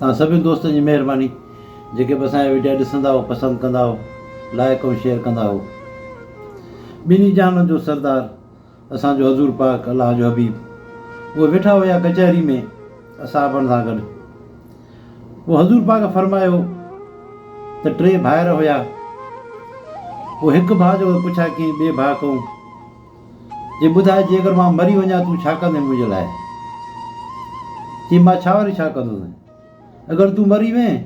توهان سڀني دوستن جي مهرباني جيڪي به اسان جا وڊيا ڏسندا هو پسند ڪندا هو لائڪ ۽ شيئر ڪندا هو. ٻنهي جهانن جو سردار اسان جو حضور پاڪ الله جو حبيب اهي ويٺا هيا ڪچهري ۾ اصحابن سان گڏ. پوء حضور پاڪ فرمايو ته ٽي ڀائر هيا پوء هڪ ڀاء جو پڇا ڪيائين ٻئي ڀاء کان جي ٻڌاء جي اگر مان مري وڃان تون ڇا ڪندين منهنجي لاء؟ چي مان ڇا وري ڇا ڪندس؟ اگر تون مري وئين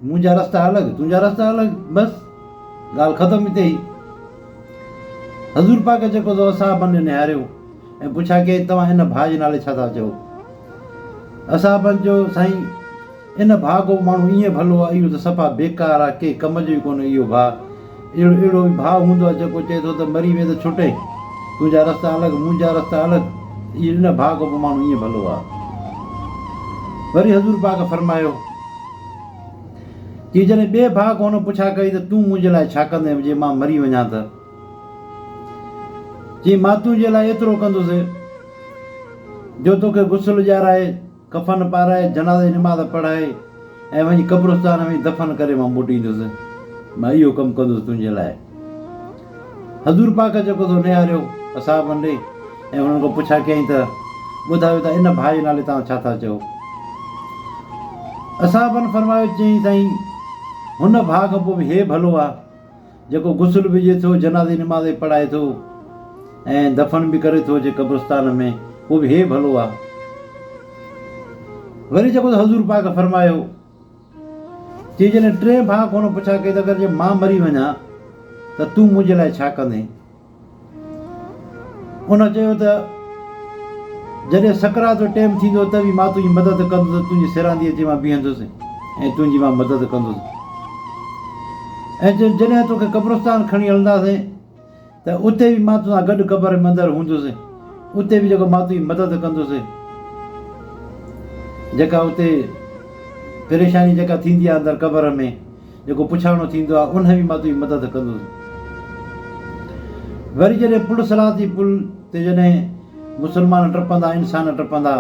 منهنجا رستا الڳ تنهنجا رستا الڳ بس ڳالهه ختم اتي ئي. حضور پاڪ جيڪو سو اصحابن ڏي نهاريو ۽ پڇا ڪيائين توهان ان ڀاء جي نالي ڇا ٿا چئو؟ اصحابن چيو سائين ان ڀاء ڪو ماڻهو ائين ڀلو آ، اهو ته صفا بيڪار آ، ڪنهن ڪم جو ئي ڪونهي اهو ڀاء. اهڙو اهڙو به ڀاء هوندو آ جيڪو چئي ٿو ته مري وئين ته ڇٽين، تنهنجا رستا الڳ، منهنجا رستا الڳ، اهو ان ڀاء ڪو به ماڻهو ائين ڀلو آ. وري حضور پاڪ فرمايو چي جڏهن ٻئي ڀاء کان هن پڇا ڪئي ته تون منهنجي لاء ڇا ڪندين جي مان مري وڃان ته؟ چي مان تنهنجي لاء ايترو ڪندس جو توکي غسل ڏيارائي، ڪفن پارائي، جنازي جي نماز پڙهائي ۽ وڃي قبرستان ۾ دفن ڪري مان موٽي ايندس. مان اهو ڪم ڪندس تنهنجي لاء. حضور پاڪ جيڪو سو نهاريو اصحابن ڏي ۽ انهن کان پڇا ڪيائين ته ٻڌايو ته ان ڀاء جي نالي توهان ڇا ٿا چئو؟ اصحابن فرمايو، چيائين سائين هن ڀاء کان پوء به هي ڀلو آ. جيڪو غسل به ڏئي ٿو، جنازي نماز به پڙهائي ٿو ۽ دفن به ڪري ٿو اچي قبرستان ۾، پوء به هي ڀلو آ. وري جيڪو حضور پاڪ فرمايو، چي جڏهن ٽئين ڀاء کان هن پڇا ڪئي ته اگر جي مان مري وڃان ته تون منهنجي لاء ڇا ڪندين؟ ان چيو ته جڏهن سڪرات جو ٽيم ٿيندو ته به مان تنهنجي مدد ڪندس، تنهنجي سيرانديء تي مان بيهندس ۽ تنهنجي مان مدد ڪندس. ۽ جڏهن توکي قبرستان کڻي هلنداسين ته اتي به مان توسان گڏ قبر ۾ اندر هوندس، اتي به جيڪو مان تنهنجي مدد ڪندس. جيڪا اتي پريشاني جيڪا ٿيندي آهي اندر قبر ۾، جيڪو پڇاڻو ٿيندو آهي ان ۾ مان تنهنجي مدد ڪندس. وري جڏهن پل صراطي پل تي جڏهن مسلمان ٽپندا انسان ٽپندا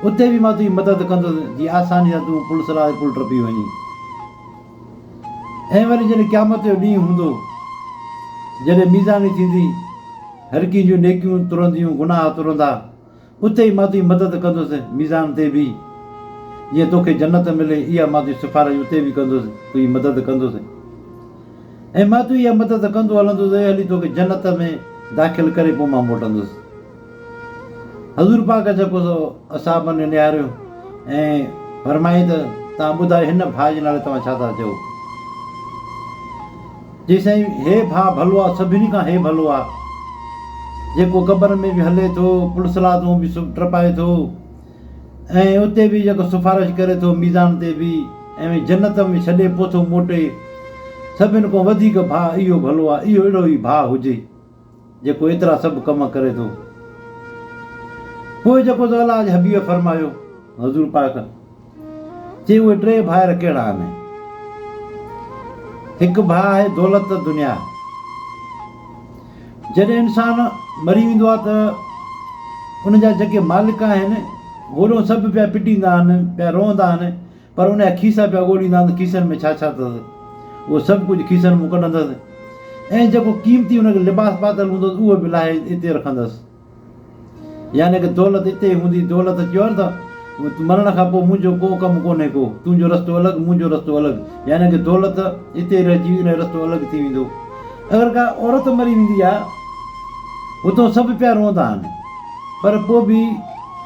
اتي به مان تنهنجي مدد ڪندس جي آساني سان تون پل صراطي پل ٽپي وڃين. ۽ وري جڏهن قيامت جو ڏينهن هوندو جڏهن ميزاني ٿيندي هر ڪنهن جون نيڪيون ترنديون گناهه ترندا اتي ئي مان تنهنجي مدد ڪندس، ميزان تي به، جيئن توکي جنت ملي، اها مان تنهنجي سفارش اتي به ڪندس، تنهنجي مدد ڪندس. ۽ مان تنهنجي اها مدد ڪندو هلندس ۽ هلي توکي جنت ۾ داخل ڪري پوء مان موٽندس. حضور پاڪ جيڪو سو اصحابن ڏي نهاريو ۽ فرمايائين ته توهان ٻڌايو هن ڀاء جي نالي توهان ڇا ٿا چئو؟ چي سائين هي ڀاء ڀلو آ سڀني کان هي ڀلو آ جيڪو قبر ۾ به هلي ٿو پل صراطون به ٽپائي ٿو ۽ اتي به جيڪو سفارش ڪري ٿو ميزان تي به ۽ جنت ۾ ڇڏي پوء ٿو موٽي سڀن کان وڌيڪ ڀاء اهو ڀلو آ اهو اهڙو ئي ڀاء هجي جيڪو ايترا سڀ ڪم ڪري ٿو. پوء جيڪو ته الله جي حبيب فرمايو، حضور پاڪ، چي اهي ٽي ڀائر ڪهڙا آهن؟ هڪ ڀاء آهي دولت دنيا. جڏهن انسان مري ويندو آهي ته ان جا جيڪي مالڪ آهن هوڏو سڀ پيا پٽيندا آهن، پيا روئندا آهن پر ان جا کيسا پيا ڳوليندا آهن ته کيسن ۾ ڇا ڇا اٿس. اهو سڀ ڪجهه کيسن مان ڪڍندس ۽ جيڪو قيمتي ان کي لباس پاتل هوندس اهو به لاهي اتي رکندس. يعني ڪه دولت اتي ئي هوندي. دولت چيو آهي نه ته مرڻ کان پوء منهنجو ڪو ڪم ڪونهي ڪو، تنهنجو رستو الڳ منهنجو رستو الڳ. يعني ڪه دولت اتي ئي رهجي ويندي ان جو رستو الڳ ٿي ويندو. اگر ڪا عورت مري ويندي آهي اتو سڀ پيا روئندا آهن پر پوء به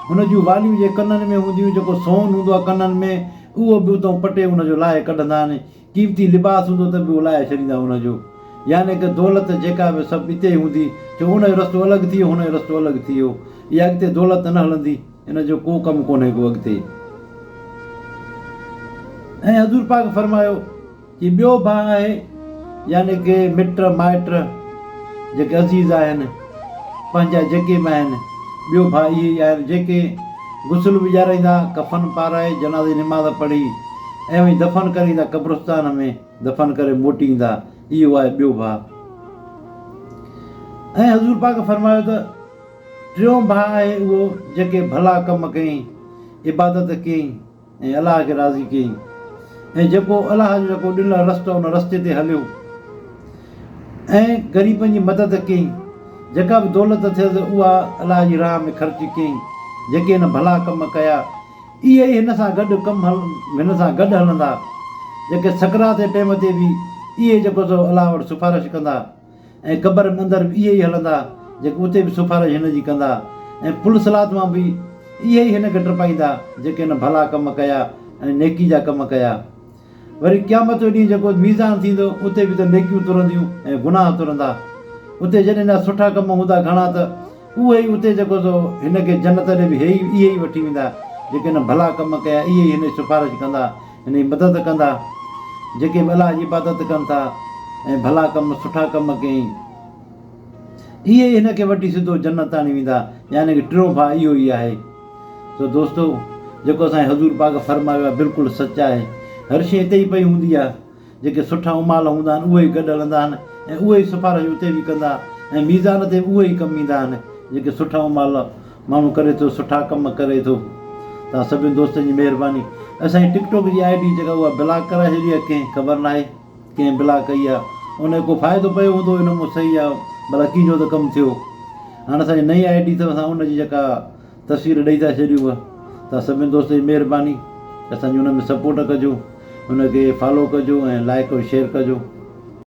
هن جون واليون جي ڪنن ۾ هونديون، جيڪو سون هوندو آهي ڪنن ۾ اهو به اتئون پٽي ان جو لاهي ڪڍندا آهن، قيمتي لباس هوندو ته به اهو لاهي ڇڏيندا ان جو. يعني ڪه دولت جيڪا به سڀ اتي ئي هوندي، ڇو ان جو رستو الڳ ٿي ويو هن جو رستو الڳ ٿي ويو. اها اڳتي دولت نه هلندي، ان جو ڪو ڪم ڪونهي ڪو اڳتي. ۽ حضور پاڪ فرمايو. هي ٻيو ڀاء آهي يعني ڪي مٽ مائٽ جيڪي عزيز آهن پنهنجا جيڪي به آهن ٻيو ڀاء اهي ئي آهن جيڪي غسل به ڏيارائيندا ڪفن پارائي جنازي جي نماز پڙهي ۽ وڃي دفن ڪري ايندا قبرستان ۾ دفن ڪري موٽي ايندا اهو آهي ٻيو ڀاء ۽ حضور پاڪ فرمايو ته ٽيون ڀاء آهي اهو جيڪي ڀلا ڪم ڪيائين عبادت ڪيائين. ۽ الله کي راضي ڪيائين ۽ جيڪو الله جو جيڪو ڏنل رستو آهي ان رستي تي هليو ۽ غريبن جي مدد ڪيائين، جيڪا به دولت ٿيس اها الله جي راهه ۾ خرچ ڪيائين، جيڪي هن ڀلا ڪم ڪيا اهي ئي هن سان گڏ ڪم هن سان گڏ هلندا، جيڪي سڪرات جي ٽيم تي به اهي جيڪو سو الله وٽ سفارش ڪندا. ۽ قبر ۾ اندر به اهي ئي هلندا جيڪي اتي به سفارش هن جي ڪندا ۽ پل صراط مان به اهي ئي هن کي ٽپائيندا جيڪي هن ڀلا ڪم ڪيا ۽ نيڪي جا ڪم ڪيا. وري قيامت جو ڏينهن جيڪو ميزان ٿيندو اتي به ته نيڪيون ترنديون ۽ گناهه ترندا. اتي جڏهن هن جا سٺا ڪم هوندا گهڻا ته اهي ئي اتي جيڪو سو هن کي جنت ڏي به هي اهي ئي وٺي ويندا جيڪي هن ڀلا ڪم ڪيا اهي ئي هن جي سفارش ڪندا هن جي مدد ڪندا جيڪي به الله جي عبادت ڪن ٿا ۽ ڀلا ڪم سٺا ڪم ڪيائين اهي ئي هن کي وٺي سڌو جنت تاڻي ويندا يعني ڪه ٽيون ڀاء اهو ئي آهي سو دوستو جيڪو اسان جي حضور پاڪ فرمايو آهي بلڪل سچ آهي هر شيء اتي ئي پئي هوندي آهي جيڪي سٺا اعمال هوندا آهن اهي ئي گڏ هلندا آهن ۽ اهي ئي سفارش اتي به ڪندا ۽ ميزان تي به اهي ئي ڪم ايندا آهن جيڪي سٺا اعمال ماڻهو ڪري ٿو سٺا ڪم ڪري ٿو. توهان سڀني دوستن جي مهرباني. اسان جي ٽڪ ٽاڪ جي I D جيڪا اها بلاڪ ڪرائي ڇڏي آهي ڪنهن خبر ناهي ڪنهن بلاڪ ڪئي آهي ان جو ڪو فائدو پيو هوندو ان مون صحيح آهي ڀلا ڪنهن جو ته ڪم ٿيو هاڻ اسان جي نئين I D اٿو اسان ان جي جيڪا تصوير ڏئي ٿا ڇڏيون توهان سڀني دوستن جي مهرباني اسان جي ان ۾ سپورٽ ڪجو ان کي فالو ڪجو ۽ لائڪ ۽ شيئر ڪجو.